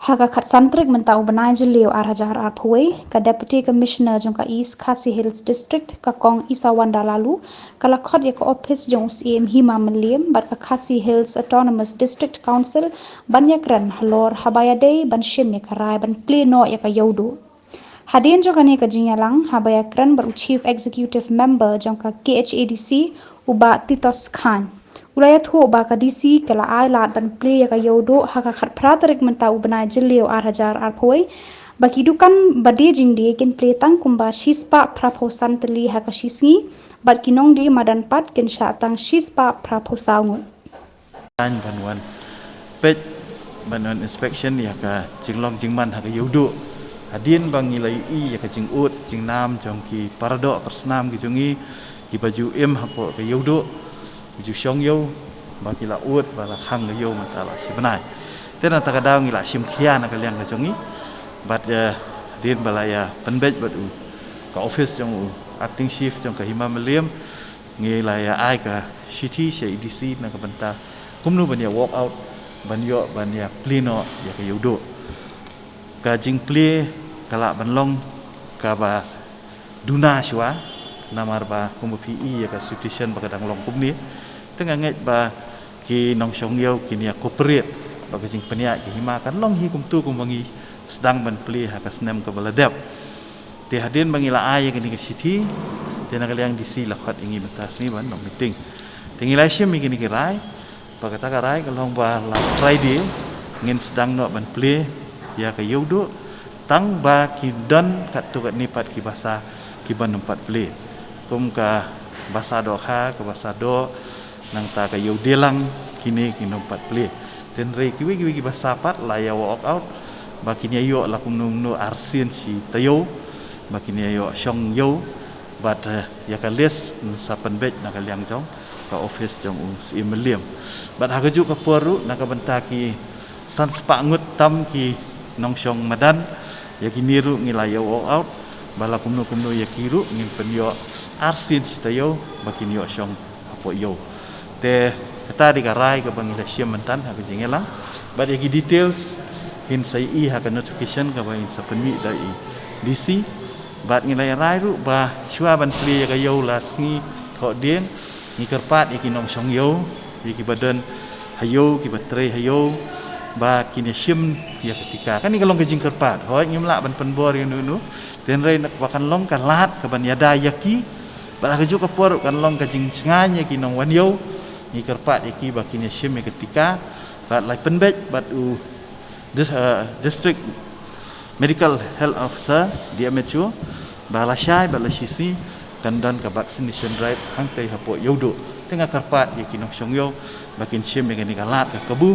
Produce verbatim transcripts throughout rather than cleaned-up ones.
Ha ka khatsan tarik mynta u bnai Jylliew ar hajar arphew wei, ka Deputy Commissioner jong ka East Khasi Hills District, ka Kong Isawanda Laloo, ka la khot ïa ka ophis jong u Syiem Hima Mylliem bad ka Khasi Hills Autonomous District Council ban ïakren halor haba ïadei ban shim ïa ka rai ban plie noh ïa ka Ïewduh. Hadien jong kane ka jingïalang, haba ïakren bad u Chief Executive Member jong ka K H A D C, u Bah Titos Chyne, u la ïathuh ba ka D C ka la ai lad ban plie ïa ka Ïewduh ha ka khatphra tarik mynta u bnai Jylliew ar hajar arphew wei, ba ki dukan ba die jingdie kin plie tang kumba shispah phraphew san tylli ha ka shisngi, bad ki nongdie madan pat kin shah tang shispah phraphew saw ngut. Ban wan peit, ban wan inspection ïa ka jinglong jingman ha ka Ïewduh. Hadien ba ngi la ïohi ïa ka jingud jingnam jong ki paradoh parsnam ki jong ngi, kiba ju im hapoh ka Ïewduh, ki ju shong ïew, ba ki la ud ba la khang ka ïew mynta la shi bnai. Te na kata ka daw ngi la shim khia na ka liang ka jong ngi. Bad, eh, hadien ba la ïa pynbeit bad u, ka ophis jong u Acting Chief jong ka Hima Mylliem, ngi la ïa ai ka shithi sha i D C na ka bynta kumno ban ïa walk out, ban ïoh ban ïa plie noh ïa ka Ïewduh. Ka jingplie ka lah ban long kaba duna shuwa, namar ba kumba phi i ïa ka situation ba ka dang long kumne. Te nga ngeit ba ki nongshong ïew kin ïa cooperate, ba ka jingpynïaid ka hima kan long hi kumto kumba ngi sdang ban plie ha ka snem kaba la dep. Te hadien ba ngi la ai ïa kane ka shithi, te na ka liang D C la khot ïa ngi mynta sngi ban long meeting. Te ngi la shim ïa kane ka rai, ba kata ka rai ka long ba last Friday ngin sdang noh ban plie ïa ka Ïewduh, tang ba ki don katto katne pat ki basa kiban ym pat plie, kum ka basa dohkha, ka basa doh, nangta ka Ïewdielang, kine kin ym pat plie. Te hynrei kiwei kiwei ki basa pat la ïa walk out, ba kin ïa ïoh la kumno kumno arsien shi taïew, ba kin ïa ïoh shong ïew. Bad, eh, ïa ka list yn sa pynbeit na ka liang jong ka ophis jong u Syiem Mylliem. Bad ha kajuh ka por ruh na ka bynta ki san spah ngut tam ki nongshong madan, ïa kine ruh ngi la ïa walk out, ba la kumno kumno ïa ki ruh ngin pynïoh arsien shi taïew ba kin ïoh shong hapoh ïew. Te kata dei ka rai kaba ngi la shim mynta ha ka jingïalang. Bad ïa ki details yn sa ïohi ha ka notification kaba yn sa pynmih da i D C. Bad ngi la ïa rai ruh ba shuwa ban plie ïa ka ïew la sngi thoh dieng, ngi kyrpad ïa ki nongshong ïew, ïa kiba don ha ïew, kiba trei ha ïew, ba kin ïa shim ïa ka tika. Kane ka long ka jingkyrpad. Hooid, ngim lah ban pynbor ïa uno uno. Te hynrei na ba kan long ka lad kaban ïada ïa ki, bad ha kajuh ka por kan long ka jingshngaiñ ïa ki nongwan ïew. Ngi kyrpad ïa ki ba kin ïa shim ïa ka tika. Bad la pynbeit bad u dis-, eh, District Medical Health Officer, D M H O, ba lashai bad lashisngi kan don ka vaccination drive hangtei hapoh Ïewduh. Te nga kyrpad ïa ki nongshong ïew ba kin shim ïa kane ka lad ka kabu,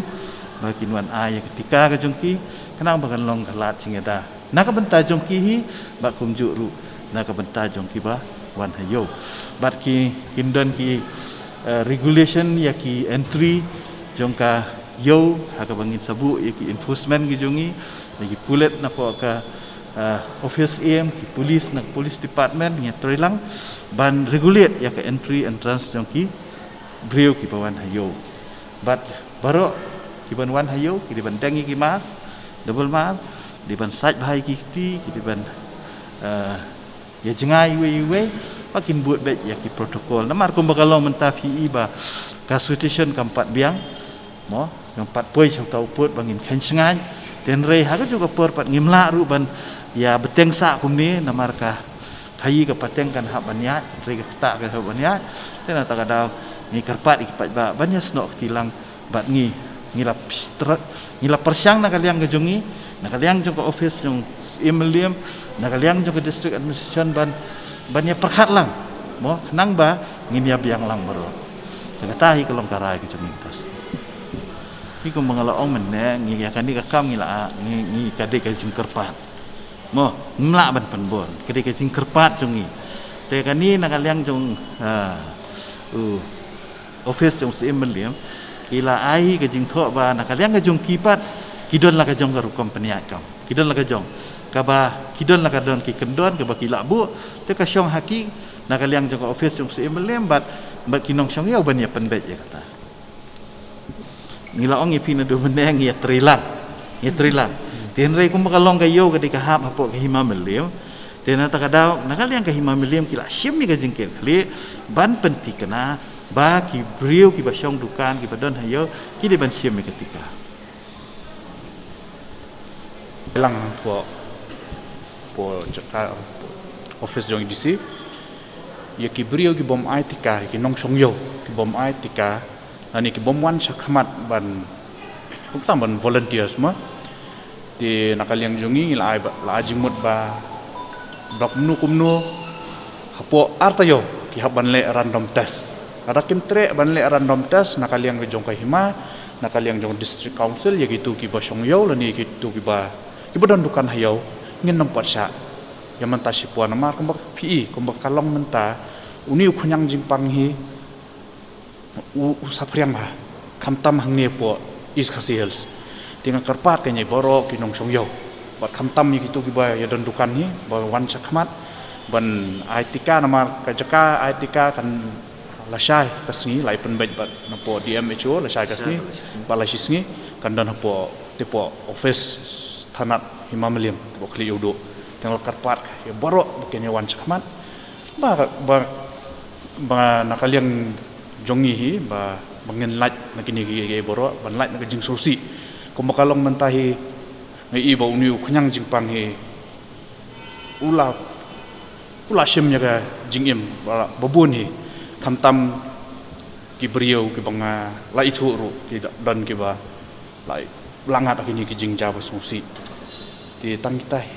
ba kin wan ai ïa ka tika ka jong ki, khnang ba kan long ka lad jingïada na ka bynta jong ki hi, bad kumjuh ruh na ka bynta jong kiba wan ha ïew. Bad ki, kin don ki, eh, regulation ïa ki entry jong ka ïew, ha kaba ngin sa buh ïa ki enforcement ki jong ngi, ïa ki pulit napoh ka, eh, office aim, ki police na police department, ngi trei lang ban regulate ïa ka entry entrance jong ki briew kiba wan ha ïew. Bad baroh kiban wan ha ïew ki dei ban deng ïa ki mask, double mask, dei ban sait bha ïa ki kti, ki dei ban, eh, ïa jngai iwei iwei, ba kin bud beit ïa ki protocol. Namar kumba ka long mynta phi i ba ka situation kam pat biang, mo, kam pat poi sha uta u pud ba ngin kheiñ shngaiñ. Te hynrei ha kajuh ka por pat ngim lah ruh ban ïa bteng sah kumne, namar ka khaïi ka pateng kan hap ban ïaid, hynrei ka ktah kan hap ban ïaid. Te na kata ka daw ngi kyrpad ïa ki paidbah ban ïa snoh kti lang bad ngi, ngi la pystra-, ngi la pyrshang na ka liang ka jong ngi, na ka liang jong ka office jong Syiem Mylliem, na ka liang jong ka district administration ban, ban ïa pyrkhat lang, mo, khnang ba ngin ïa biang lang baroh. Te kata hi ka long ka rai ka jong ngi mynta. Hi kumba nga la ong mynne, ngi ïa kane ka kam ngi la, ngi, ngi ka dei ka jingkyrpad. Mo, ngim lah ban pynbor, ka dei ka jingkyrpad jong ngi. Te kane na ka liang jong, ah, u office jong Syiem Mylliem, ki la ai ka jingthoh ba na ka liang ka jong ki pat, ki don la ka jong ka rukom pynïaid kam. Ki don la ka jong. Kaba, ki don la ka don ki kyndon, kaba ki lah buh, te ka shong ha ki, na ka liang jong ka office jong Syiem Mylliem, bad, bad ki nongshong ïew ban ïa pynbeit ïa kata. Ngi la ong ïa phi naduh mynne ngi ïa trei lang. Ngi ïa trei lang. Te hynrei kumba ka long ka ïew ka dei ka hap hapoh ka Hima Mylliem. Te na kata ka daw na ka liang ka Hima Mylliem ki la shim ïa ka jingkyrkhu ban pynthikna ba ki briew kiba shong dukan kiba don ha ïew ki dei ban shim ïa ka tika. Lang hapoh, hapoh jaka, hapoh office jong A D C. Ïa ki briew ki bym ai tika, ïa ki nongshong ïew ki bym ai tika, lane ki bym wan shakhmat ban, kumta ban volunteers mo. Te na ka liang jong ngi la ai ba, la ai jingmut ba, ba kumno kumno hapoh ar taïew ki hap ban leh random test. Lada kim treh ban leh random test na ka liang jong ka Hima, na ka liang jong District Council, ïa kito kiba shong ïew lane kito kiba, kiba don dukan ha ïew, ngin nym pat shah ïa mynta shipor namar kumba phi i, kumba ka long mynta, une u khñiang jingpang hi u, u saphriang bha, khamtam hangne hapoh East Khasi Hills. Te nga kyrpad kein ïa baroh ki nongshong ïew, bad khamtam ïa kito kiba ïa don dukan hi ba wan shakhmat ban ai tika, namar ka jaka ai tika kan lashai ka sngi, la i pynbeit bad napoh D M H O, lashai ka sngi, bad la shi sngi kan don hapoh, te hapoh office thanat Hima Mylliem, te hapoh Khlieh Ïewduh. Te nga la kyrpad ïa baroh ba kin ïa wan shakhmat ba, ba, ba na ka liang jong ngi hi ba, ba ngin lait na kine kiei kiei baroh, ban lait na ka jingsngewsih. Kumba ka long mynta hi, nga i ba une u khñiang jingpang hi u la, u la shim ïa ka jingim ba, ba bun hi, khamtam ki briew kiba nga la ithuh ruh ki don kiba la, la ngat ha kine ki jingjia ba sngewsih. Te tang kita hi.